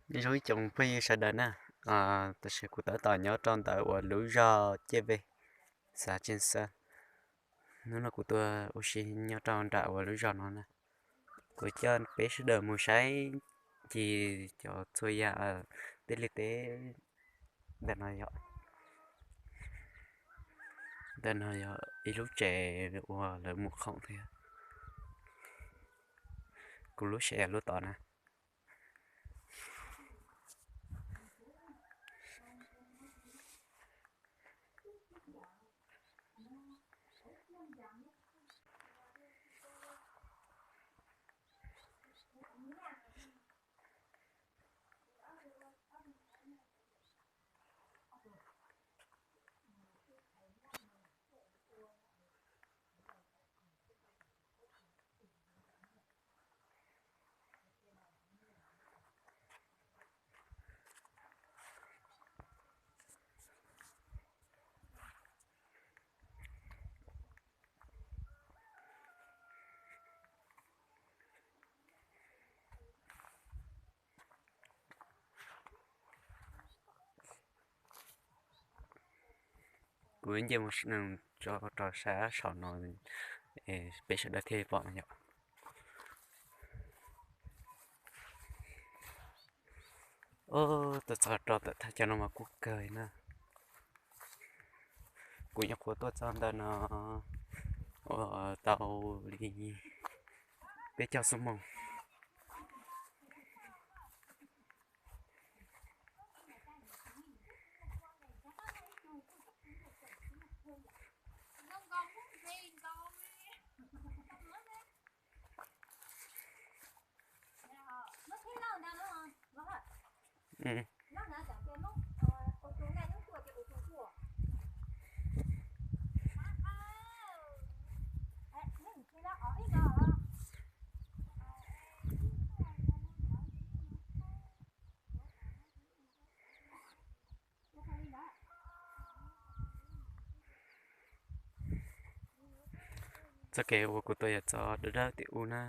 Nyob zoo ib tsoom phooj ywg sawv daws na, tam sim kuv tab tom nyob rau ntawm uas lub zos Ciaj Vej, xav Tseej Xab. Hnub no kuv tuaj ua si nyob rau nram uas lub zos no na. Kuv coj peb sawv daws mus saib ncig cov txhua yam teb li teb ntawm no yom. Ntawm no yog ib lub tsev uas lawv mus khoom thiab. Kuv lub tsev lub tod na. Kuv nce mus tso rau sab saum no, peb sawv daws thiaj pom yom. Tuaj txog rau ntawm thaj chaw no mas kub kawg na. Kuv nyuam qhuav tuaj txog ntawm no ua tau li peb caug xuab moos. Txoj kev uas kuv tuaj yog txoj dawb dawb tim ub na.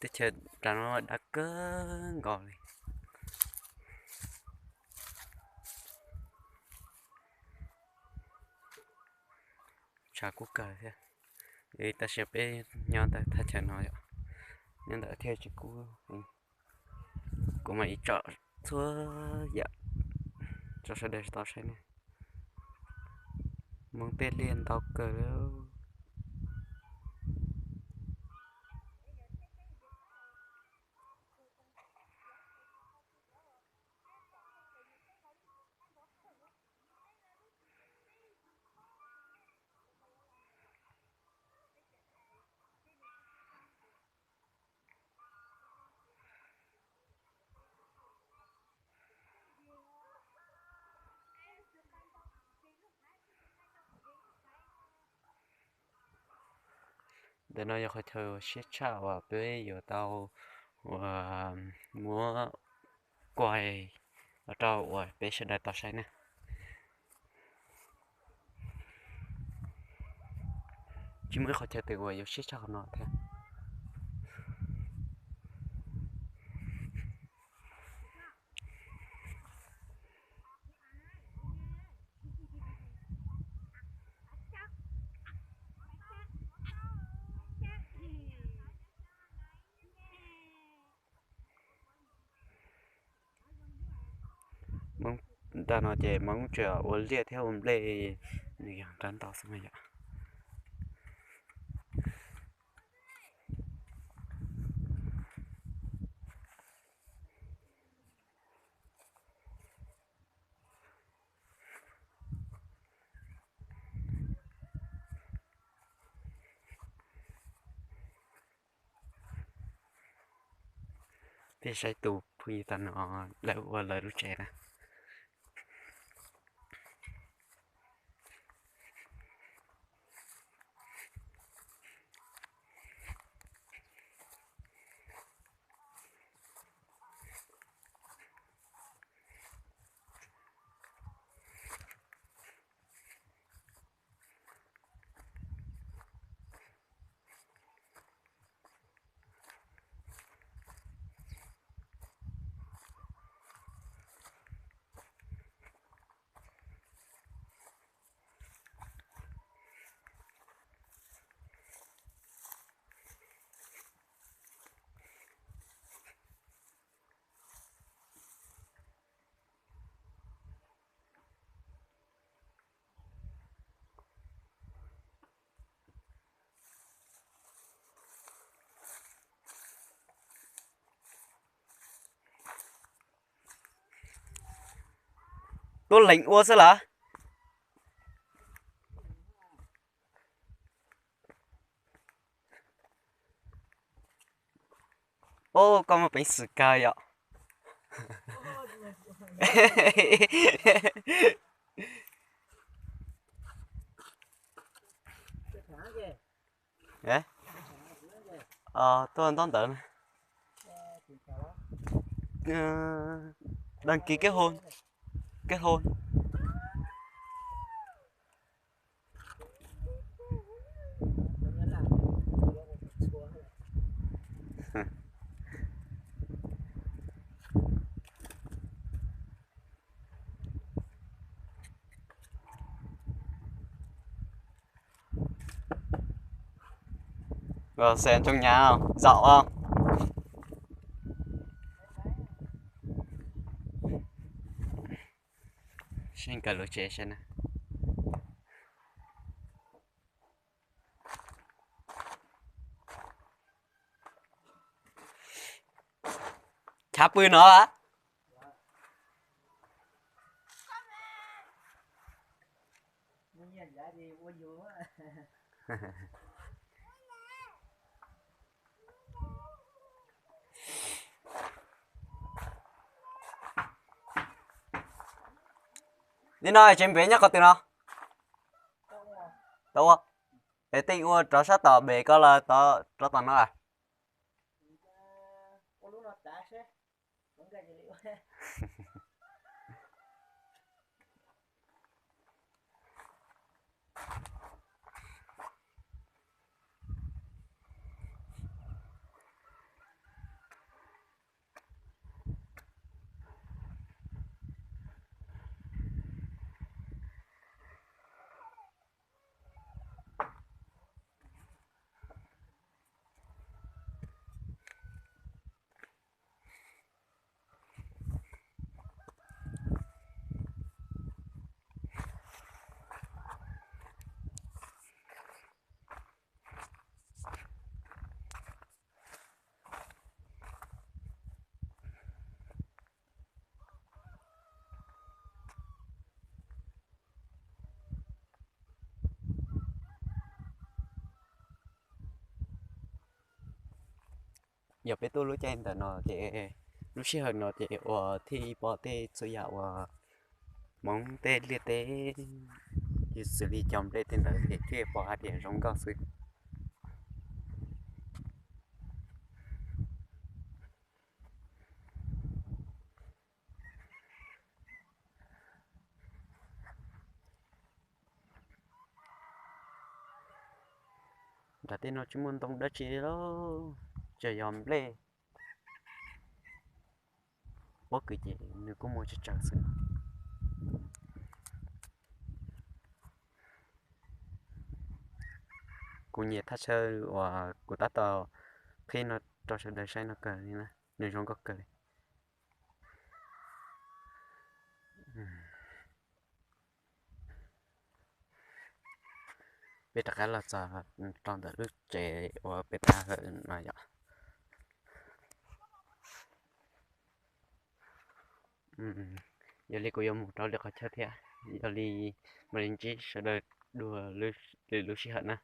Teb chaws rau no dawb kawg nkaus li. Tshav kub kawg thiab. Tab sis peb nyob ntawm thaj chaw no yom, nyob ntawm thiaj tsis kub. Kuv mam li tsom txhua yam rau sawv daws tau saib ne. Hmoob tej liaj ntau kawg li. Ntawm no yog qhov chaw siab tshaj uas peb yuav tau uas muab kuaj rau uas peb sawv daws tau saib na. Tsis muaj ib qhov chaw twg uas yuav siab tshaj qhov no thiab. Hmoob nram no ces Hmoob tsuas ua liaj thiab ua nplej, nws yog rab ntau xwb na yom. Peb saib tus phooj ywg tam no lawv ua lawv lub tsev na. Tuab leeg ua xwb lawm. Ub, koj muaj peev xwm kawg yom. Tuaj ntaub ntawv na. Đăng ký kết hôn. Kết hôn. Xe ntsooj nyab zaum. Seb nkawd lub tsev seb na. Chav pw no a. Nim no tsev npias nyob qhov twg no? Tau ua. Es tej ua rov sab tom pem ko los rov tom no a? Yog peb tuaj lub caij ntawm no ces lub sij hawm no ces uas thiaj pom tej txhua yam uas Hmoob tej liaj teb, xws li cov nplej tej ntawd ces thiaj pom hais tias zoo nkauj xwb. Nram tej no tsis muaj ntoo dab tsi li, tsuas yog nplej. Pob kws ces nws kuj muaj tsawg tsawg xwb. Kuv nyiam thaj chaw uas kuv tab tom qhib no rau sawv daws saib no kawg li na, nws zoo nkauj kawg li. Peb rov qab los txog rau ntawm lub tsev uas peb pab hawm no yom. Yog li kuv yuav mus rau lwm qhov chaw thiab, yog li mam li ntsib sawv daws dua lwm lub sij hawm na.